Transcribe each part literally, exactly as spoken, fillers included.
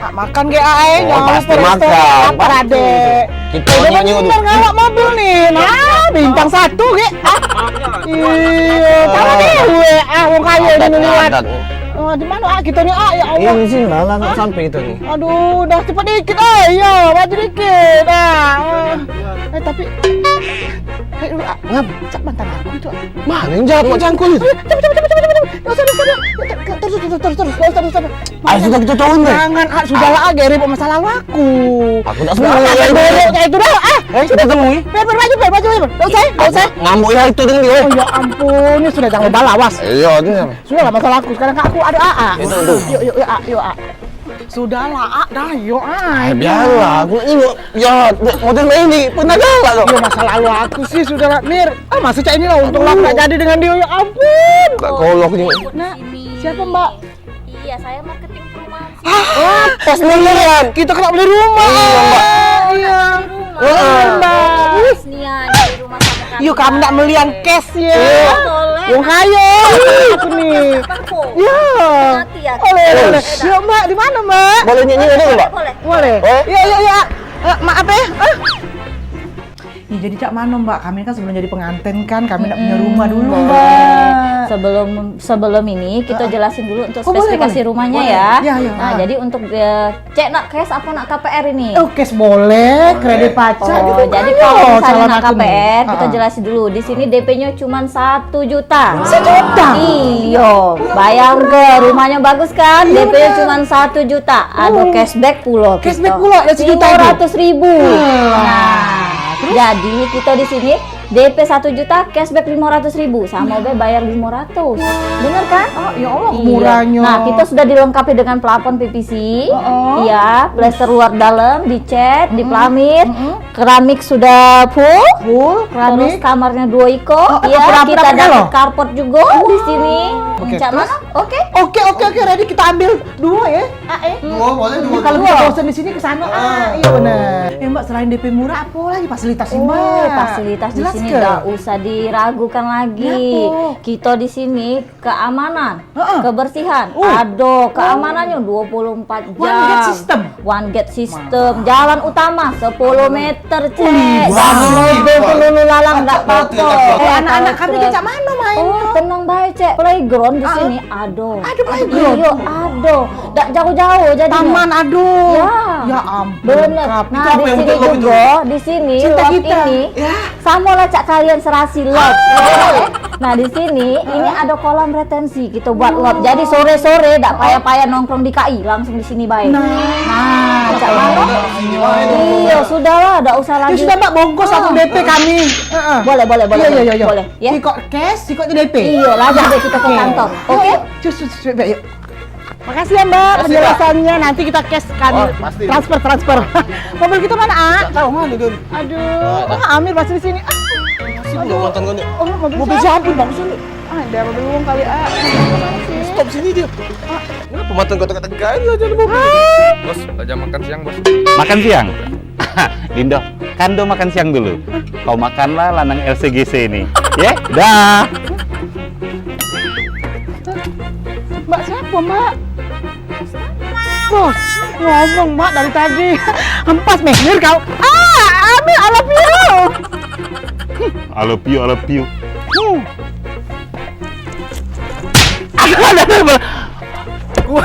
Ah, makan ge, ah, eh. Oh, jangan pasti lupa restoran, makan, lapar, pasti. Adek. Kita udah nyengok, nyengok bener dulu. Ngawak mobil nih. Nah, bintang satu ge. Ah. Iya, sama dewek. Ah, wong kayo ini liwat. Adat, adat. Oh, di mano, ah, kita nih, ah, ya Allah. Ini sini lah, lah, sampai kita nih. Aduh, dah cepet dikit, ah. Iya, maju dikit. Ah. Eh, tapi, eh, lu, ah, ngap, cak mantan aku itu, ah. Mana yang jahat, mak cangkul itu? Cepet, cepet, cepet, cepet, cepet. Nggak usah, nggak usah, nggak usah. Terus, terus, terus, terus, terus, terus, terus, terus. Ayo, sudah kita turun deh. Jangan, ah, sudah lah, ah, gak ribut masa lalu aku. Aku tak semua. Jangan, ya, itu. Kayak itu dah, ah. Eh, sudah kita temui. Biar, biar, maju, biar, maju, biar. Nggak usah, nggak usah. Ngambek ya itu dengan dia. Oh, ya ampun, ini sudah jangan balas, awas. Iya, itu ya. Sudah lah, masalah aku. Sekarang aku ada A A. Itu, itu. Yuk, yuk, yuk, A, yuk, A. Sudah lah, A, dah, yuk, A. Eh, biarlah, aku nak tengok. Ya, model main ni pernah galak tu. Ya, masa lalu aku sih, sudah lah, Mir. Ah, masa cak inilah, untung lah aku tak jadi dengan dia, ya ampun. Tak kolok ni. Nak, siapa, Mbak? Iya, saya marketing perumahan sih. Ah, tes miliaran. Kita kena beli rumah. Iya, Mbak. Iya. Beli rumah. Heeh. Iya, Mbak. Terus nian beli rumah sama kami. Yuk, kami nak melian cash ya. Iya. Boleh. Wong kayo. Aku nih. Iya. Nanti ya. Boleh, boleh. Yuk, Mbak, di mana, Mbak? Boleh nyanyi dulu, Mbak? Boleh. Boleh. Eh? Iya, iya, iya. Eh, maaf ya. Ah. Ya, jadi cak mano, Mbak? Kami kan sebelum jadi penganten kan, kami nak punya rumah dulu, Mbak. Sebelum, sebelum ini kita jelasin dulu untuk spesifikasi rumahnya ya. Oh, boleh, boleh. Boleh. Ya, ya. Nah, jadi untuk, eh, cek nak cash apa nak K P R ini? Oh, cash boleh, kredit pacak. Oh, gitu, jadi ayo, kalau misalnya calon nak aku nih. K P R, kita jelasin dulu. Di sini D P-nya cuma satu juta. Sejuta? Iyo, bayangke, rumahnya bagus kan? Iya, bener. D P-nya cuma satu juta. Ada cashback pulo. Cashback pulo, ada sejuta itu. Lima ratus ribu. Nah, jadi kita di sini D P satu juta, cashback lima ratus ribu, sama be bayar lima ratus. Bener kan? Oh, ya Allah, murahnya. Iya. Nah, kita sudah dilengkapi dengan plafon P V C. Heeh. Iya, plester luar dalam, dicat, dipelamit. Keramik sudah full. Full, keramik. Terus kamarnya dua iko. Oh, ya, kita dapat carport juga di sini. Oke, terus? Oke. Oke, oke, oke, ready, kita ambil dua ya. Ah, eh. Dua, boleh dua. Kalau kita bosen di sini ke sana. Ah, iya bener. Eh, Mbak, selain D P murah, apa lagi fasilitasnya, Mbak? Oh, fasilitas di sini nggak usah diragukan lagi. Kenapa? Kita di sini keamanan, kebersihan, ado keamanannya dua puluh empat jam. One gate system. One gate system. Jalan utama sepuluh meter, Cek. Wih, bagus. Lulu lalang nggak apa-apa. Eh, anak-anak kami cak mano mainnya? Oh, tenang bae, Cek. Playground di sini ado. Ado playground? Iyo, ado. Dak jauh-jauh jadi. Taman ado. Ya. Ya ampun. Bener. Nah, di sini juga, di sini, loft ini. Ya. Sama lah cak kalian serasi loft. Nah, di sini ini ada kolam retensi, kita buat loft. Jadi sore-sore dak payah-payah nongkrong di K I, langsung di sini bae. Nah, cak mano? Iya, sudahlah, dak usah lagi. Ya sudah, Mbak, bongkos aku D P kami. Heeh. Boleh, boleh, boleh. Iya, iya, iya. Boleh, ya. Sikok cash, sikok D P. Iya, langsung deh kita ke kantor. Oke? Cus, cus, cus, yuk. Makasih ya, Mbak, penjelasannya. Nanti kita cash kan. Oh, pasti. Transfer, transfer. Mobil kita mana, A? Tak tahu mana, Dun. Aduh, ah, Amir masih di sini. Ah. Sini, aduh. Mantan kau ni. Oh, mobil siapa? Mobil siapa, Bang? Sini. Ada mobil uang kali, A. Stop sini dia. Kenapa mantan kau tegak-tegak aja, jangan mobil? Bos, belajar makan siang, Bos. Makan siang? Dindo, kan do makan siang dulu. Kau makanlah lanang L C G C ini. Ye? Dah. Mbak siapa, Mbak? Bos, ngomong, Mbak, dari tadi. Empas meler kau. Ah, Amir, I love you. I love you, I love you. Hmm.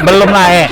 Belum naik.